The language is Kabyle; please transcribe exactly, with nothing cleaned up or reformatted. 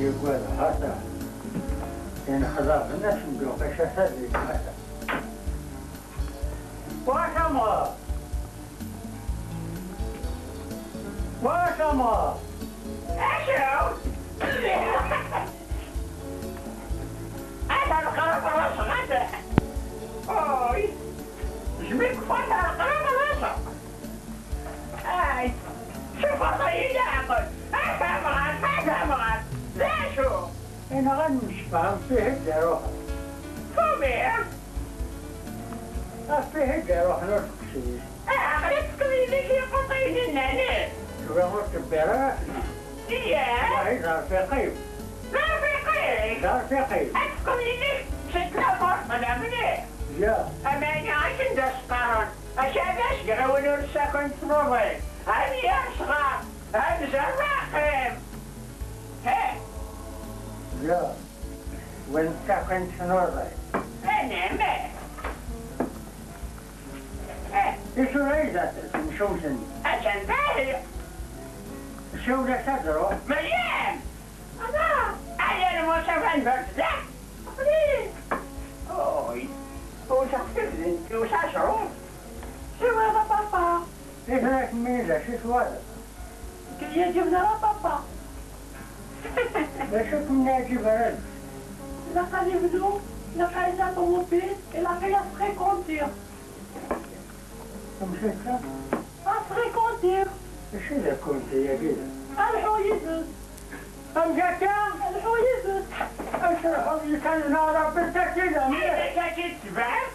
Yugad ḥaca. Inexḍaben asenduq acata di ḥaca. Waḥamɣa! Waḥamɣa! Acu? Ata lqerab ɣer-s ɣata. Oy! Jmi kfata lqerab ɣer-s. Ay! Tcufaḍ-iyi leɛqel! Ata mɣar! Ata mɣar! D acu? Inɣan msefham fih i d-iruḥen. Tumiḍ? Ɣef fih i d-iruḥen ur teqcic. Aɛeqli teqlilit i uqeṭṭiyen-nni. Tura ur tebbiṛ ara fell-i. Iya. Wahi d arfiq-iw. D arfiq-ik? D arfiq-iw. Ad teqqel yelli-k seg tmurt mliḥ. Ya. Ameɛna akken d as-qqaren, acabac dɣiwen ur ssakent tnuḍin. Am yir sɣar, am zerraqim. He. Ya. Win ssakent tnuḍin. Anam. Eh. I tura i d temcumt-nni? Atan dahi. Siwel-as ad ruḥ. Meryem! Ala! Aya lmuṣaf n bertda! Aql-i! Oy! Ur teɣfil d nekki, ur sɛiɣ cṛuf! Siwel a papa! I tura kemmini d acu i twalaḍ? Nekk yeɛǧibni ara papa! D acu i kem-yeɛǧib ara d? Ilaq ad ibnu, ilaq ad yesɛu ṭumubil, ilaq ad yesfrikunti. Amek akka? Asfrikunti. Acu d akunti-agi? Ad lḥuɣ yid-s. Amek akka? Ad lḥuɣ yid-s. Ad lḥuɣ yid-s, ad yenɣ Ṛebbi sakina. Amek akka tt-id-tebɛed?